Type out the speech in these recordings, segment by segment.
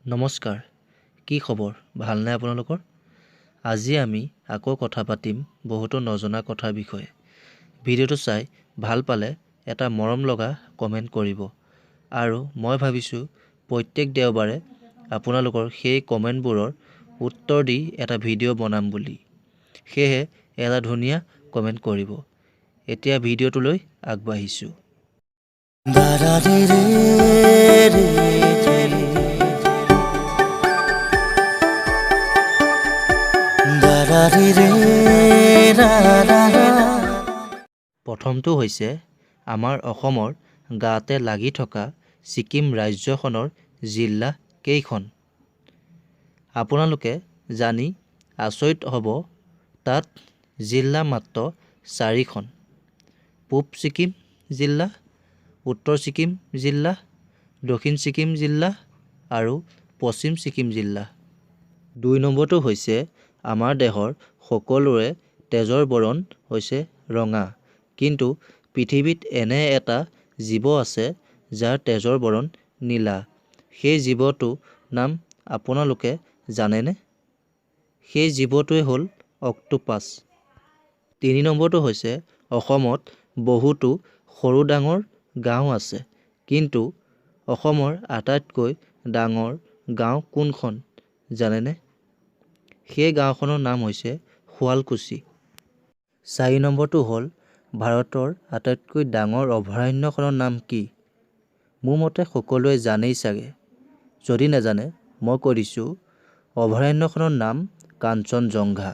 নমস্কাৰ, কি খবৰ, ভালনে আপোনালোকৰ? আজি আমি আকৌ কথা পাতিম বহুতো নজনা কথাৰ বিষয়ে। ভিডিঅ'টো চাই ভাল পালে এটা মৰম লগা কমেণ্ট কৰিব আৰু মই ভাবিছোঁ প্ৰত্যেক দেওবাৰে আপোনালোকৰ সেই কমেণ্টবোৰৰ উত্তৰ দি এটা ভিডিঅ' বনাম বুলি। সেয়েহে এটা ধুনীয়া কমেণ্ট কৰিব। এতিয়া ভিডিঅ'টোলৈ আগবাঢ়িছোঁ। দাদা ৰে ৰে ৰে, দাদা ৰে ৰে ৰা ৰা। প্ৰথমটো হৈছে আমাৰ অসমৰ গাতে লাগি থকা ছিকিম ৰাজ্যখনৰ জিলা কেইখন? আপোনালোকে জানি আচৰিত হ'ব, তাত জিলা মাত্ৰ চাৰিখন: পূব ছিকিম জিলা, উত্তৰ ছিকিম জিলা, দক্ষিণ ছিকিম জিলা আৰু পশ্চিম ছিকিম জিলা। 2 নম্বৰটো হৈছে আমাৰ দেহৰ সকলোৰে তেজৰ বৰণ হৈছে ৰঙা, কিন্তু পৃথিৱীত এনে এটা জীৱ আছে যাৰ তেজৰ বৰণ নীলা। সেই জীৱটোৰ নাম আপোনালোকে জানেনে? সেই জীৱটোৱে হ'ল অক্টোপাছ। 3 নম্বৰটো হৈছে অসমত বহুতো সৰু ডাঙৰ গাঁও আছে, কিন্তু অসমৰ আটাইতকৈ ডাঙৰ গাঁও কোনখন জানেনে? সেই গাঁওখনৰ নাম হৈছে শুৱালকুছি। 4 নম্বৰটো হ'ল ভাৰতৰ আটাইতকৈ ডাঙৰ অভয়াৰণ্যখনৰ নাম কি? মোৰ মতে সকলোৱে জানেই চাগে, যদি নাজানে মই কৈ দিছোঁ, অভয়াৰণ্যখনৰ নাম কাঞ্চনজংঘা।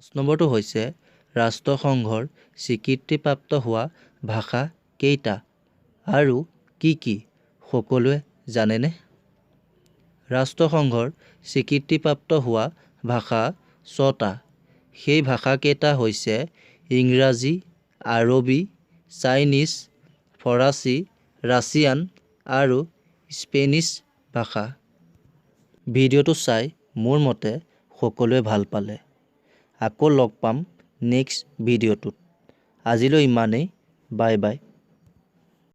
5 নম্বৰটো হৈছে ৰাষ্ট্ৰসংঘৰ স্বীকৃতিপ্ৰাপ্ত হোৱা ভাষা কেইটা আৰু কি কি সকলোৱে জানেনে? ৰাষ্ট্ৰসংঘৰ স্বীকৃতিপ্ৰাপ্ত হোৱা ভাষা 6টা। সেই ভাষাকেইটা হৈছে ইংৰাজী, আৰবী, চাইনিজ, ফৰাচী, ৰাছিয়ান আৰু স্পেনিছ ভাষা। ভিডিঅ'টো চাই মোৰ মতে সকলোৱে ভাল পালে। আকৌ লগ পাম নেক্সট ভিডিঅ'টোত। আজিলৈ ইমানেই, বাই বাই।